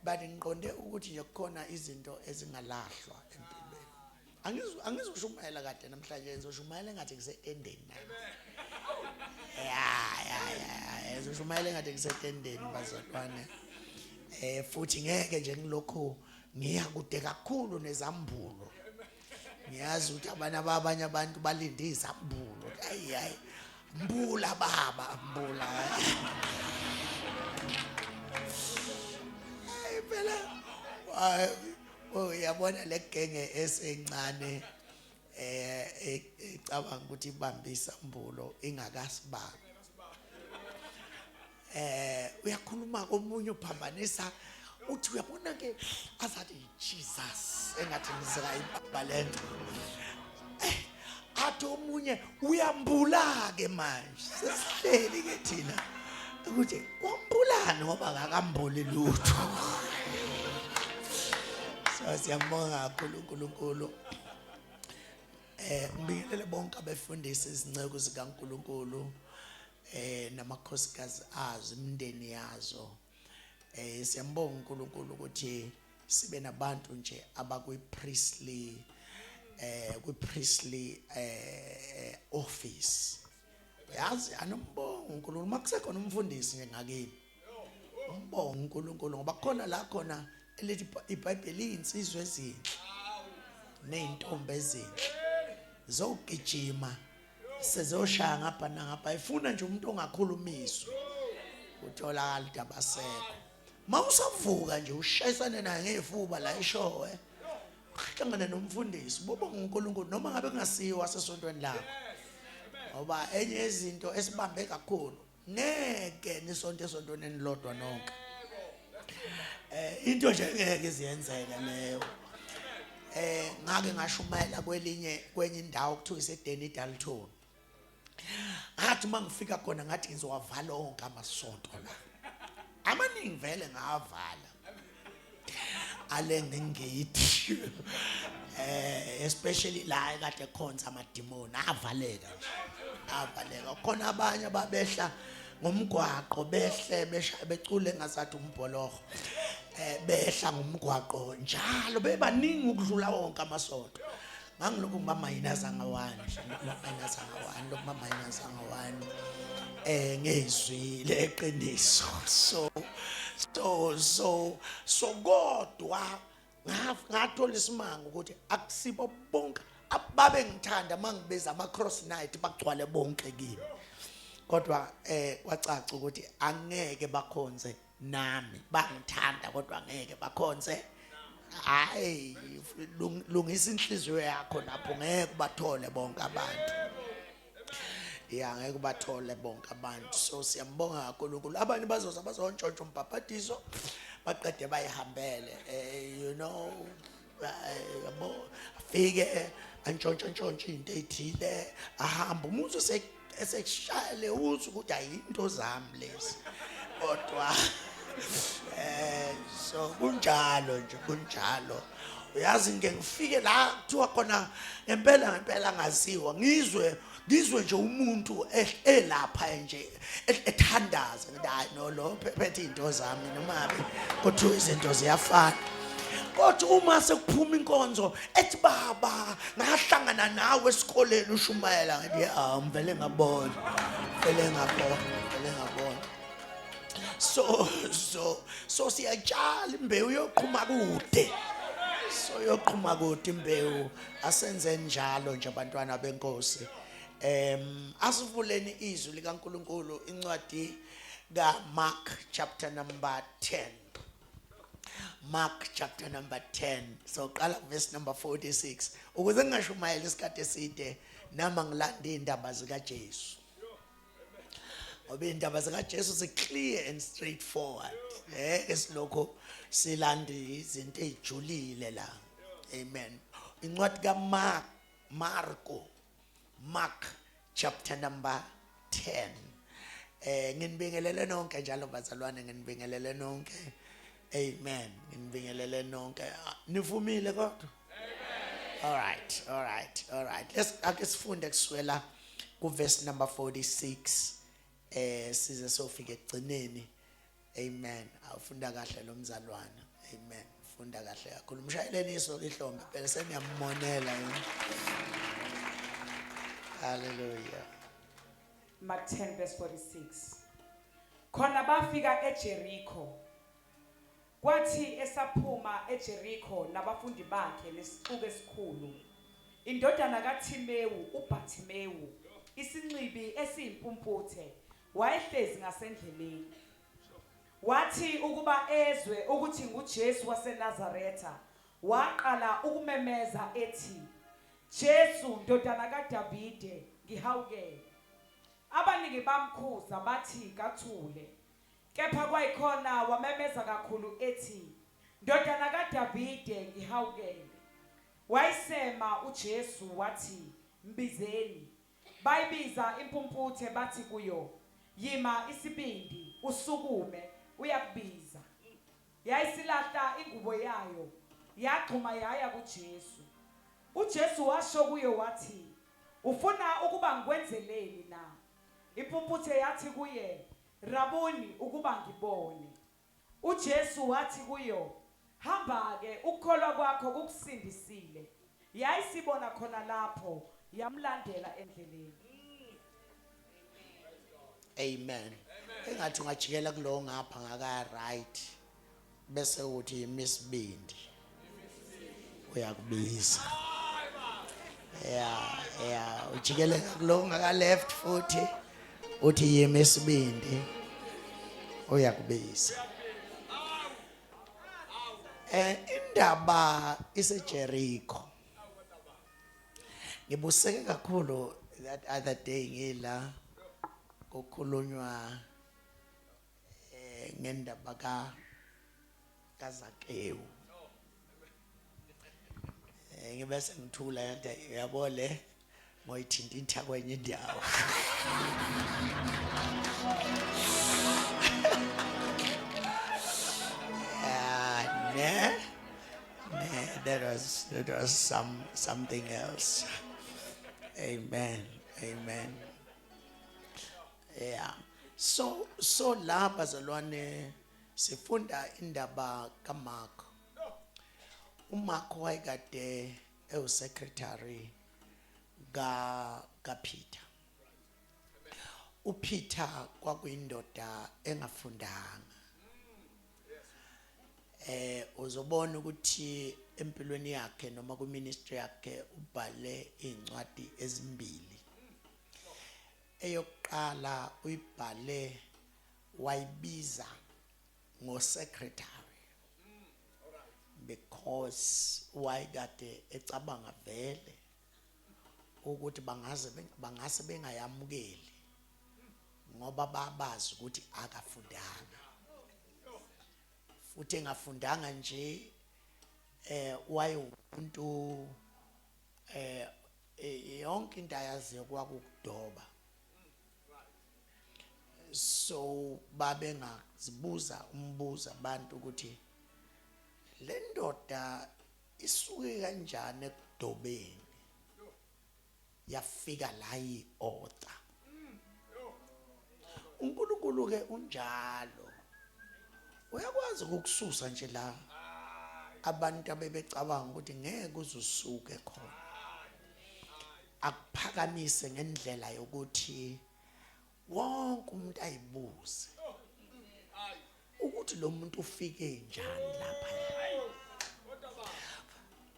But ngiqonde ukuthi nje kukhona izinto ezingalahlwa empilweni. Angizushumayela kade namhlanje, ngizoshumayela engathi ngisetendeni nami. Ya, ngizoshumayela engathi ngisetendeni bazalwane. Futhi ngeke nje ngilokhu ngiya kude kakhulu nezambulo. Ngiyazi ukuthi abanye abanye abantu balinde izambulo. Ayi hayi, mbula baba, mbula. Hayi phela, uyabona le genge esencane ecabanga ukuthi ibambe isambulo ingakasibambi. Uyakhuluma komunye uphambanisa, uthi uyabona ke azathi Jesus engathi ngizayibamba lento. Athi omunye uyambula ke manje, sesihleli ke thina ukuthi wambulani ngoba akakambuli lutho. So siyambonga kakhulu uNkulunkulu. Ngibingelele bonke abefundisi, izinceku zikaNkulunkulu, namakhosikazi azo, imindeni yazo. Siyambonga uNkulunkulu ukuthi sibe nabantu nje abakwi priestly, kwi priestly office. Yazi anombonga uNkulunkulu makusekhona umfundisi nje ngakini. Umbonga uNkulunkulu ngoba khona la khona elithi iBhayibheli insizwe ezinhle nezintombi ezinhle zogijima sezoshaya ngapha nangapha, ifuna nje umuntu ongakhulumiswa utholakala ukuthi abasekho. Mawusavuka nje ushayisane naye ngezifuba la eshowe, uhlangane nomfundisi, bobonga uNkulunkulu noma ngabe kungasiwa sesontweni lakho, ngoba enye yezinto esibambe kakhulu, ngeke nisonte esontweni enilodwa nonke. Into nje ngeke iziyenzeke leyo. Ngake ngashumayela kwelinye kwenye indawo kuthiwa iseDeni Dalton. Ngathi mangifika khona ngathi ngizowavala onke amasonto la. Amaningi vele ngawavala. Ale ngingithi especially la ekade khonza amadimoni avaleka nje. Avaleka. Khona abanye ababehla ngomgwaqo behle besha becule ngazathi umbholoho. Behla ngomgwaqo njalo bebaningi ukudlula wonke amasonto. Ngangilokhu ngiba minus anga-1, minus anga-1, lokhu ba minus anga-1 ngezwi leqiniso. So kodwa ngathola isimanga ukuthi akusibo bonke ababe ngithanda mangibiza ama cross night bagcwale bonke kimi. Kodwa kwacaca ukuthi angeke bakhonze nami, bangithanda kodwa angeke bakhonze. Hayi, lungisa inhliziyo yakho lapho, ngeke ubathole bonke abantu. Ya, ngeke ubathole bonke abantu. So siyambonga kakhulu uNkulunkulu. Abanye bazoza bazontshontsha umbhabhadiso baqede bayihambele. You know, yabo, afike antshontshe ntshontshe into ethile, ahamba umuntu esekushayele uthi ukuthi ayinto zami lezi. Kodwa so kunjalo nje, kunjalo. Uyazi ngike ngifike la kuthiwa khona ngempela ngempela ngaziwa, ngizwe nje umuntu elapha nje ethandaza, ngithi hayi no, lo phethe izinto zami noma ngabe kuthiwa izinto ziyafana. Kodwa uma sekuphuma inkonzo ethi baba ngahlangana nawe esikoleni ushumayela, ngithi ya ngivele ngabona, ngivele ngabona, ngivele ngabona. So siyatshala imbewu yoqhuma kude, so yoqhuma kude imbewu. Asenze njalo nje abantwana benkosi. Asivuleni izwi likaNkulunkulu, incwadi kaMark chapter number 10. Mark chapter number 10. So qala verse number 46. Ukuze ngingashumayeli isikhathi eside nama ngilanda indaba zikaJesu. Ngoba indaba zikaJesu zi clear and straightforward. Esilokho silanda izinto ezijulile la. Amen. Incwadi kaMark, Marko, Mark chapter number 10. Nginibingelele nonke njalo bazalwane, nginibingelele nonke. Amen. Nginibingelele nonke. Nivumile kodwa? Amen. All right, all right, all right. Let's ake sifunde kusukela ku verse number 46 size sofika ekugcineni. Amen. Awufunda kahle lo mzalwane. Amen. Funda kahle kakhulu. Mshayeleni iso ihlombe phela seniyamonela yini. Hallelujah. Mark 10 verse 46. Khona bafika eJericho. Kwathi esaphuma eJericho nabafundi bakhe nesixuku esikhulu. Indodana kaThimewu uBartimewu isinxibi esiyimpumputhe wayehlezi ngasendleleni. Wathi ukuba ezwe ukuthi nguJesu waseNazaretha waqala ukumemeza ethi, Jesu ndodana kaDavide ngihawukele. Abaningi bamkhuza bathi kathule. Kepha kwayikhona wamemeza kakhulu ethi, Ndodana kaDavide ngihawukele. Wayesema uJesu wathi, Mbizeni. Bayibiza impumputhe bathi kuyo, Yima isibindi, usukume, uyakubiza. Yayisilahla ingubo yayo, yagxuma yaya kuJesu. UJesu washo kuyo wathi, Ufuna ukuba ngikwenzeleni na? Impumputhe yathi kuye, Rabuni, ukuba ngibone. UJesu wathi kuyo, Hamba-ke, ukukholwa kwakho kukusindisile. Yayisibona khona lapho, yamlandela endleleni. Amen. Engathi ungajikela kulowo ngapha ngaka right bese uthi imisibindi. Uyakubiza. Yeah, yeah, ujikele kulowo ngaka left futhi uthi yimi isibindi. Uyakubiza. Eh indaba iseJericho. Ngibuseke kakhulu that other day ngila kukhulunywa eh ngendaba ka kaZakewu. Eh ngibe sengithula yade yabo le ngoyithintitha kwenye indawo. Yeah, ne? Ne, that was something else. Amen. Amen. Yeah. So la bazalwane sifunda indaba kaMark. uMark wayekade ewusecretary ka kaPeter. uPeter kwakuyindoda engafundanga. Uzobona ukuthi empilweni yakhe noma kuministry yakhe ubhale incwadi ezimbili. Eyokuqala uyibhale wayibiza ngosecretary because wayekade ecabanga vele ukuthi bangaze bangase bengayamukeli ngoba babazi ukuthi akafundanga futhi engafundanga nje wayewumuntu yonke into ayaziyo kwakukudoba. So babengazibuza umbuzo abantu ukuthi le ndoda isuke kanjani ekudobeni yafika la yi-author. uNkulunkulu ke unjalo, uyakwazi ukukususa nje la abantu abebecabanga ukuthi ngeke uzusuke khona, akuphakamise ngendlela yokuthi wonke umuntu ayibuze ukuthi lo muntu ufike njani lapha.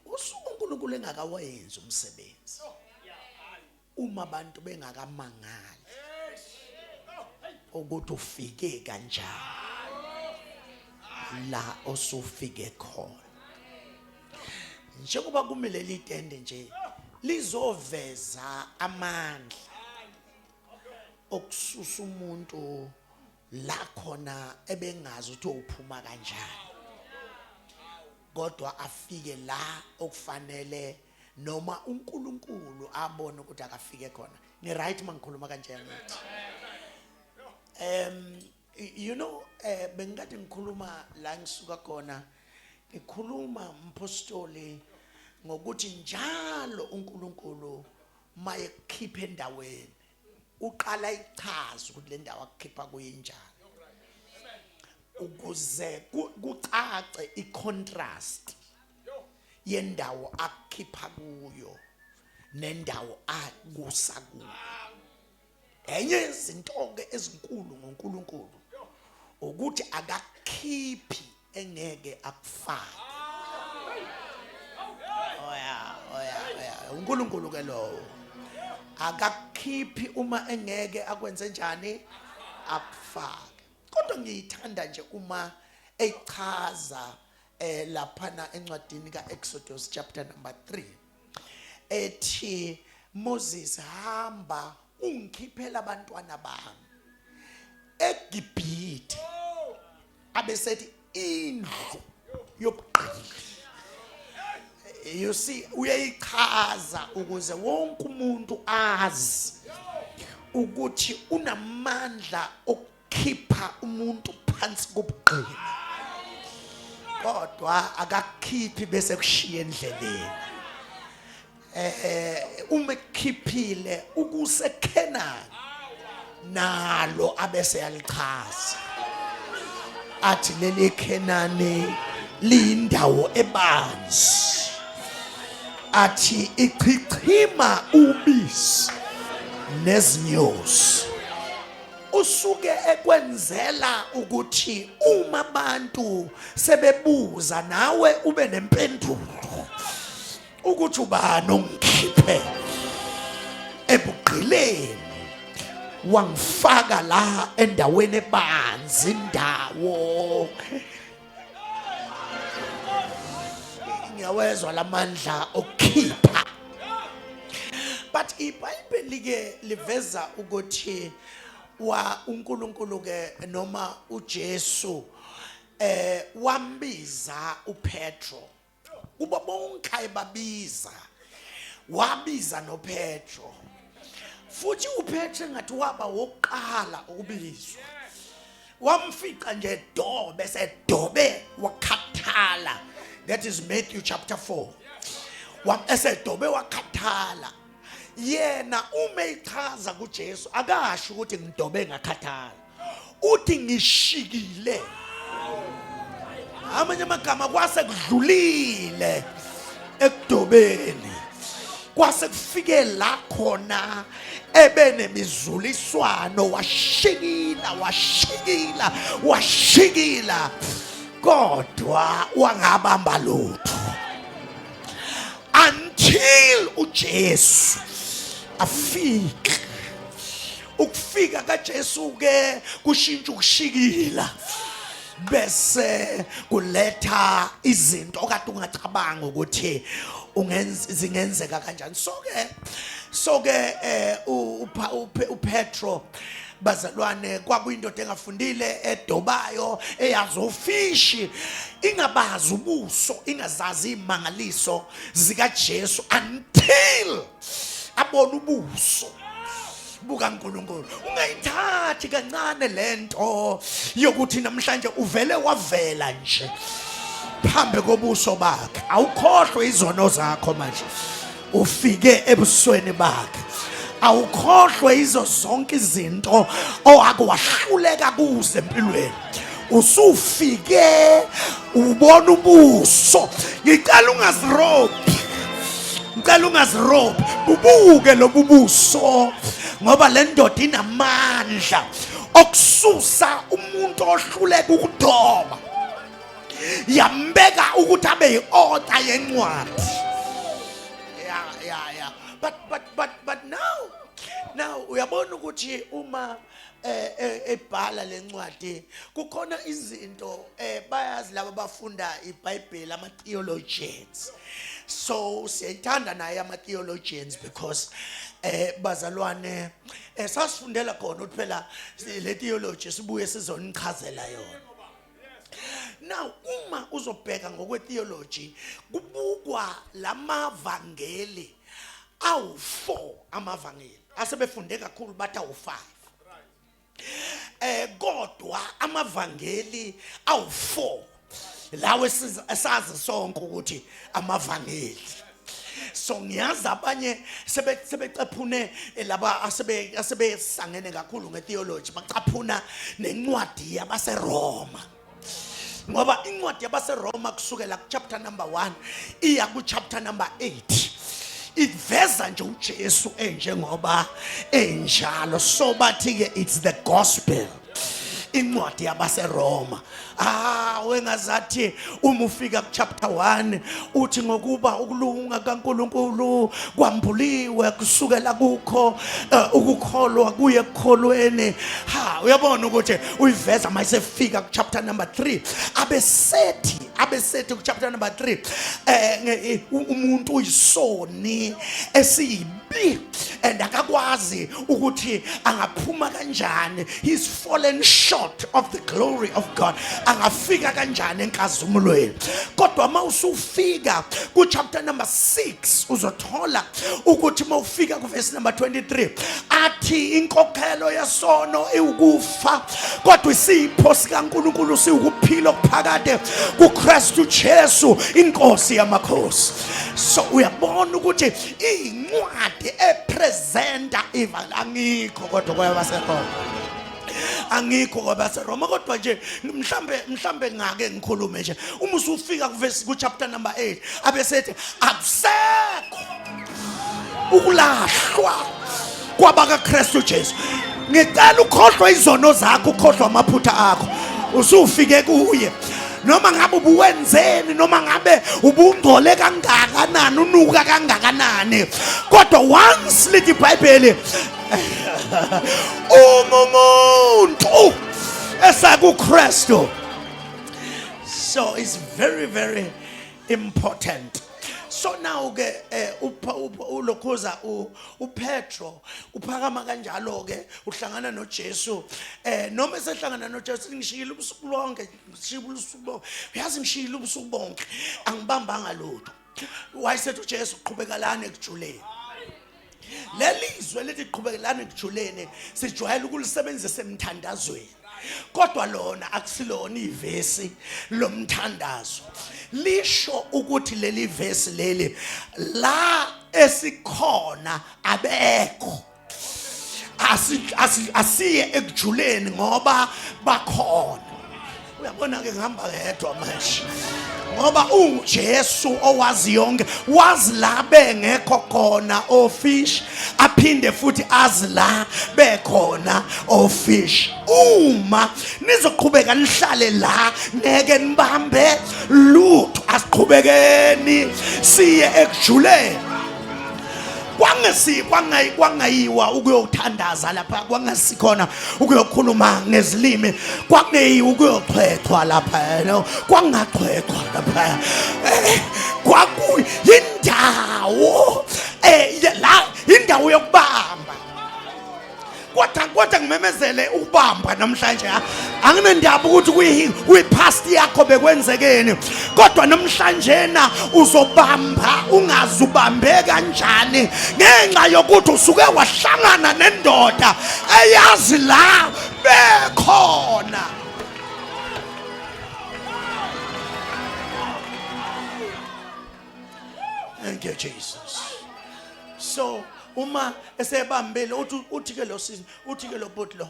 Usuku uNkulunkulu engakawenzi umsebenzi uma abantu bengakamangali ukuthi ufike kanjani la osufike khona. Njengoba kumele litende nje lizoveza amandla okususa umuntu la khona ebengazi ukuthi uphuma kanjani, kodwa afike la okufanele noma uNkulunkulu abone ukuthi akafike khona. Ni right mangikhuluma kanje ngithi you know bengikade ngikhuluma la ngisuka khona, ngikhuluma mpostoli ngokuthi njalo uNkulunkulu maye kukhipha endaweni uqala ichaza ukuthi le ndawo akukhipha kuyinjani. Ukuze kucace icontrast yendawo akukhipha kuyo nendawo akusa kuyo. Enye yezinto ke ezinkulu ngoNkulunkulu ukuthi akakhiphi engeke akufake. Oya oya oya uNkulunkulu ke lowo akakhiphi uma engeke akwenze njani akufake. Kodwa ngiyithanda nje uma echaza eh laphana encwadini kaExodus chapter number 3 ethi Moses hamba ungikhiphela abantwana bami eGibhithe abesethi indlu yobugqili. You see, uyayichaza ukuze wonke umuntu azi ukuthi unamandla okukhipha umuntu phansi kobugqili, kodwa akakukhiphi bese kushiya endleleni. Uma ekukhiphile ukuseKhenani nalo abese yalichaza athi leli Khenani liyindawo ebanzi, athi ichichima ubisi nezinyosi. Usuke ekwenzela ukuthi uma abantu sebebuza nawe ube nempendulo ukuthi ubani ongikhiphe ebugqileni wangifaka la endaweni ebanzi indawo. Ngiyawezwa lamandla okukhipha. But iBhayibheli ke liveza ukuthi wa uNkulunkulu ke noma uJesu wambiza uPetro. Kubo bonke ayebabiza wabiza noPetro, futhi uPetro engathi waba wokuqala ukubizwa. Wamfica nje do bese dobe wakhathala. That is Matthew chapter 4. Esedobe wakhathala. Yena uma echaza kuJesu akasho ukuthi ngidobe ngakhathala, uthi ngishikile. Amanye amagama kwase kudlulile ekudobeni, kwase kufike la khona ebenemizuliswano, washikila washikila washikila, kodwa wangabamba lutho until uJesu afike. Ukufika kaJesu ke kushintsha ukushikila bese kuletha izinto okade ungacabanga ukuthi ungenza zingenzeka kanjani. So ke uPetro bazalwane kwakuyindoda engafundile edobayo eyazi ofishi, ingabazi ubuso, ingazazi imangaliso zikaJesu until abona ubuso bukaNkulunkulu. Ungayithathi kancane lento yokuthi namhlanje uvele wavela nje phambi kobuso bakhe. Awukhohlwe izono zakho manje, ufike ebusweni bakhe. Awukhohlwe izo zonke izinto owake wahluleka kuze empilweni, usufike ubona ubuso. Ngicela ungazirobhi, ngicela ungazirobhi, bubuke lobu buso, ngoba le ndoda inamandla okususa umuntu ohluleka ukudoba yambeka ukuthi abe yi-author yencwadi. Yeah, but now uyabona ukuthi uma ebhala lencwadi kukhona izinto bayazi laba abafunda iBhayibheli, ama theologians. So siyayithanda naye ama theologians because bazalwane sasifundela khona ukuthi phela le theology sibuye sizonichazela yona. Now uma uzobheka ngokwetheology kubukwa lamavangeli awu4, amavangeli asebefunde kakhulu bathi awu5, kodwa amavangeli awu4 lawo esazi sonke ukuthi amavangeli. So ngiyazi abanye sebecaphune laba asebesangene kakhulu ngetheology, bacaphuna nencwadi yabaseRoma. Ngoba incwadi yabaseRoma kusukela ku chapter number 1 iya ku chapter number 8 iveza nje uJesu enjengoba enjalo. So bathi ke it's the gospel, incwadi yabaseRoma. Ah, wengazathi uma ufika ku chapter 1 uthi ngokuba ukulunga kaNkuluNkulu kwambuliwe kusukela kukho ukukholwa kuye ekukholweni. Ha, uyabona ukuthi uyiveza mayisefika ku chapter number 3, abesethi ku chapter number 3 umuntu uyisoni esibi and akakwazi ukuthi angaphuma kanjani, he's fallen short of the glory of God, angafika kanjani enkazimulweni. Kodwa uma usufika ku chapter number 6 uzothola ukuthi uma ufika ku verse number 23 athi inkokhelo yesono iwukufa, kodwa isipho sikaNkulunkulu siwukuphila okuphakade kuKristu Jesu inkosi yamakhosi. So uyabona ukuthi incwadi epresenta ivangeli angikho, kodwa kwabaseRoma angikho, kwabaseRoma. Kodwa nje mhlambe ngake ngikhulume nje, uma usufika kuverse ku chapter number 8 abesethi akusekho ukulahlwa kwabakaKristu Jesu. Ngicela ukhohlwe izono zakho, ukhohlwe amaphutha akho, usufike kuye. Noma ngabe ubuwenzeni, noma ngabe ubungcole kangakanani, unuka kangakanani, kodwa once lithi iBhayibheli uma umuntu esakuKristu. So it's very very important. So now ke ulokhuza uPetro uphakama kanjalo ke uhlangana noJesu, noma esehlangana noJesu, ngishiyile ubusuku bonke, ngishiyile ubusuku bonke, uyazi ngishiyile ubusuku bonke angibambanga lutho. Wayesethi uJesu qhubekelani ekujuleni. Leli zwe lithi qhubekelani ekujuleni sijwayele ukulisebenzisa emthandazweni, kodwa lona akusilona ivesi lomthandazo. Lisho ukuthi leli vesi leli la esikhona abekho, asiye ekujuleni ngoba bakhona. Uyabona ke ngihamba ngedwa manje, ngoba uJesu owazi yonke, wazi la bengekho khona ofish, aphinde futhi azi la bekhona ofish. Uma nizoqhubeka nihlale la ngeke nibambe lutho. Asiqhubekeni siye ekujuleni. Kwangayiwa ukuyothandaza lapha, kwangasikhona ukuyokhuluma ngezilimi, kwakungeyiwa ukuyochwechwa lapha, no, kwangachwechwa lapha. Kwakuyindawo la indawo yokubamba. Kodwa ngimemezele ukubamba namhlanje. Anginendaba ukuthi kuyi-past yakho bekwenzekeni, kodwa namhlanje na uzobamba, ungazi ubambe kanjani, ngenxa yokuthi usuke wahlangana nendoda eyazi la bekhona. Thank you Jesus. So uma esebambile uthi ke lo sisi, uthi ke lo bhuti lo,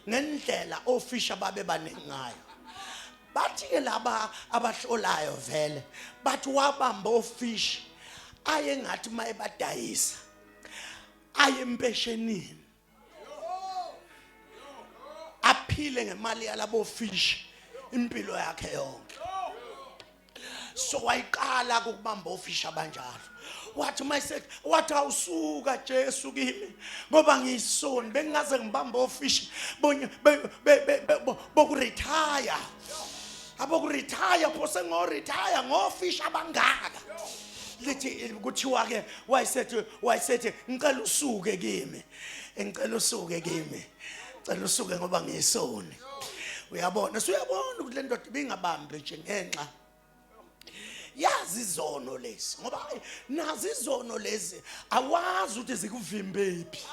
ngendlela ofisha babe baningi ngayo, bathi ke laba abahlolayo vele bathi wabamba ofish aye ngathi mayebadayisa aye empeshenini, aphile ngemali yalabo fish impilo yakhe yonke. So wayiqala ukubamba ofish abanjalo. Wathi mayisethi, wathi awusuka Jesu kimi ngoba ngiyisoni, bengingaze ngibambe ofish bonye bokuretire, abokuretire phose ngoretire ngofish abangaka. Lithi kuthiwa ke wayesethi ngicela usuke kimi, ngicela usuke kimi, ngicela usuke ngoba ngiyisoni. Uyabona, suyabona ukuthi le ndoda ibingabambi nje ngenxa yazi izono lezi, ngoba nazi izono lezi awazi ukuthi zikuvimbephi.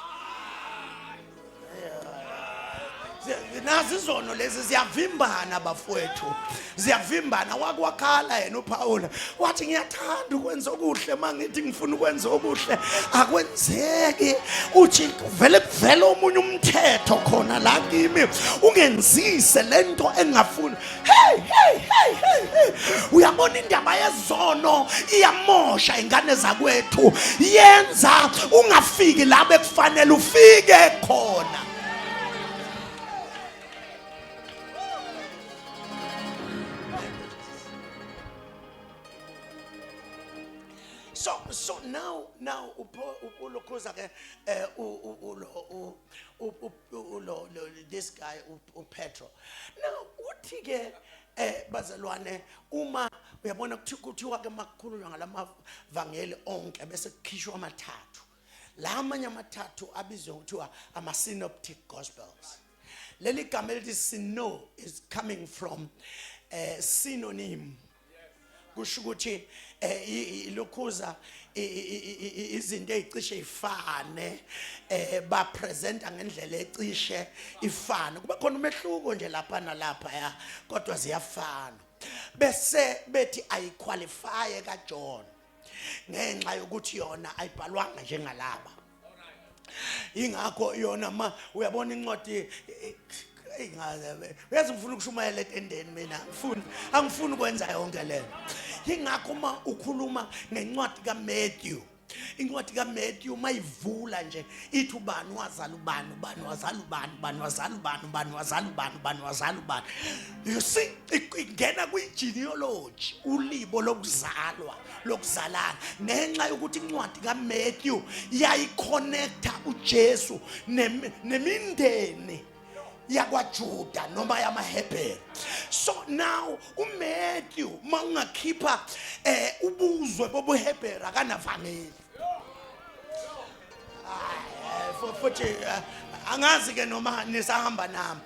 Nazi izono lezi ziyavimbana bafowethu, ziyavimbana. Wakwakhala yena uPaul wathi ngiyathanda ukwenza okuhle, mangithi ngifuna ukwenza okuhle akwenzeki. Uthi vele kuvela omunye umthetho khona la kimi ungenzise lento engafuni. Hey hey hey. Uyabona indaba yezono iyamosha ingane zakwethu, yenza ungafiki la bekufanele ufike khona. So now ulokhuza ke eh ulo ulo this guy uPetro. Now uthi ke bazalwane, uma uyabona kuthiwa ke makukhulunywa ngalamavangeli onke bese kukhishwa amathathu. La amanye amathathu abizwa ngokuthiwa ama synoptic gospels. Leli gama elithi sino is coming from synonym. Kusho ukuthi ilokhuza izinto ezicishe ifane, ba presenta ngendlela ecishe ifane, kuba khona umehluko nje lapha nalapha ya, kodwa ziyafana. Bese bethi ayiqualify kaJohn ngenxa yokuthi yona ayibhalwanga njengalaba. Ingakho yona ma uyabona incwadi ingaze uyazi ngifuna ukushumayela etendeni mina, angifuni ukwenza yonke leyo. Ingakho uma ukhuluma ngencwadi kaMatthew, incwadi kaMatthew mayivula nje ithi ubani wazala ubani, ubani wazala ubani, ubani wazala ubani, ubani wazala ubani, ubani wazala ubani. You see, ingena kwi-genealogy, ulibo lokuzalwa, lokuzalana, ngenxa yokuthi incwadi kaMatthew yayiconnecta uJesu nemindeni yakwaJuda noma yamaHebheru. So now uMatthew mawungakhipha ubuzwe bobuHebheru akanavangeli. Futhi angazi ke noma nisahamba nami.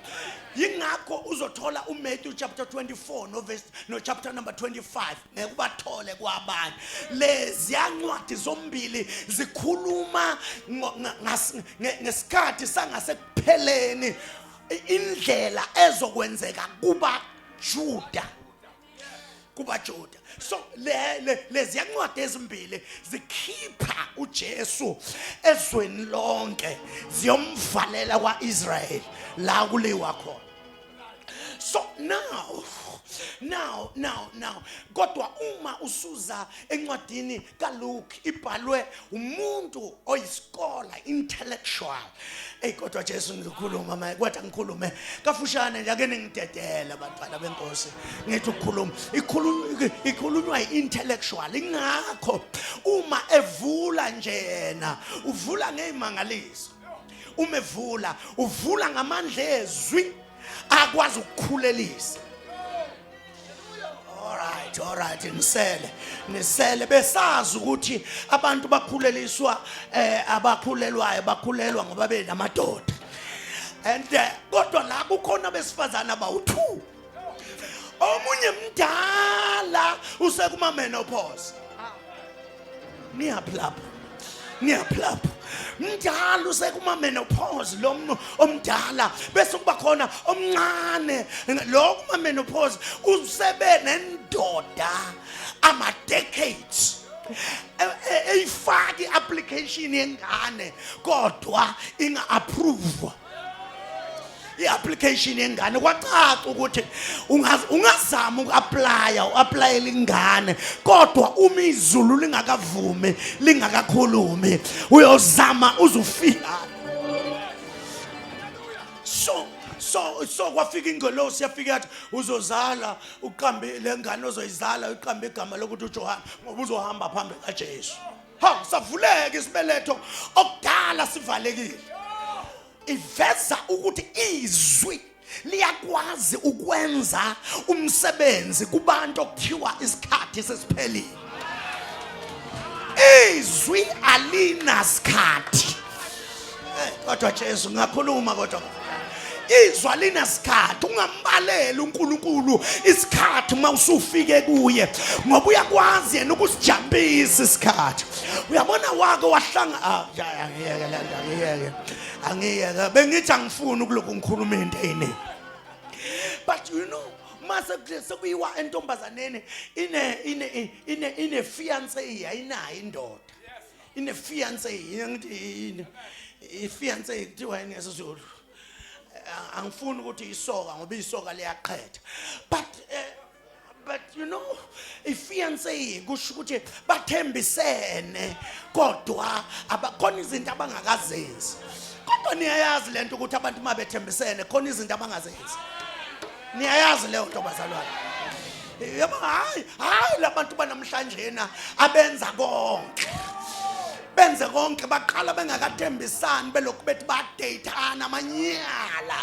Yingakho uzothola uMatthew chapter 24 no verse no chapter number 25 ngeke ubathole kwabanye. Leziya ncwadi zombili zikhuluma ngesikhathi sangasekupheleni, indlela ezokwenzeka kuba Juda, kuba Juda. So leziya ncwadi ezimbili zikhipha uJesu ezweni lonke, ziyomvalela kwaIsrael la kuliwa khona. So now kodwa uma usuza encwadini kaLuke, ibhalwe umuntu oyischolar, intellectual. Ey, kodwa Jesu ngikhuluma manje, kodwa ngikhulume kafushane nje, ake ningidedele bantwana benkosi. Ngithi ukukhuluma, ikhulunywa intellectual. Ingakho uma evula nje yena uvula ngezimangaliso, uma evula uvula ngamandla ezwi akwazi ukukhulelisa. All right, nisele besazi ukuthi abantu bakhuleliswa, abakhulelwayo bakhulelwa ngoba benamadoda. And kodwa la kukhona abesifazana abawu2. Omunye mdala usekuma menopause. Niyaphi lapho? Niyaphi lapho? Mdala usekuma menopause lo omdala, bese kuba khona omncane lo kuma menopause usebe nendoda ama decades eyifaki application yengane kodwa inga approve i-application yengane. Kwacaca ukuthi ungazama uku-applya, u-applyela ingane, kodwa uma izulu lingakavumi, lingakakhulumi, uyozama uzufika. So kwafika ingelosi, yafika yathi uzozala, uqambe le ngane ozoyizala, uqambe igama lokuthi uJohane, ngoba uzohamba phambi kaJesu. Ha, savuleka isibeletho okudala sivalekile. Iveza ukuthi izwi liyakwazi ukwenza umsebenzi kubantu okuthiwa isikhathi sesiphelile. Izwi alinasikhathi. Kodwa Jesu ngakhuluma, kodwa izwi alinasikhathi. Ungambaleli uNkulunkulu isikhathi uma usufike kuye, ngoba uyakwazi yena ukusijampisa isikhathi. Uyabona wake wahlanga, ya, angiyeke le nto, angiyeke, angiyeke. Bengithi angifuni ukulokhu ngikhuluma into eyiningi, but you know, mase sekuyiwa entombazaneni ine fiance, ayinayo indoda, ine fiance, ngithi ine i fiance kuthiwa yini ngesiZulu? Angifuni ukuthi isoka ngoba isoka liyaqhetha, but Ifiance kusho ukuthi bathembisene kodwa abakhona izinto abangakazenzi. Kodwa niyayazi lento ukuthi abantu uma bethembisene khona izinto abangazenzi. Niyayazi leyo nto bazalwane. Yabo, hayi hayi, labantu banamhlanje na abenza konke, benze konke, baqala bengakathembisani, belokhu bethi badeyithana amanyala.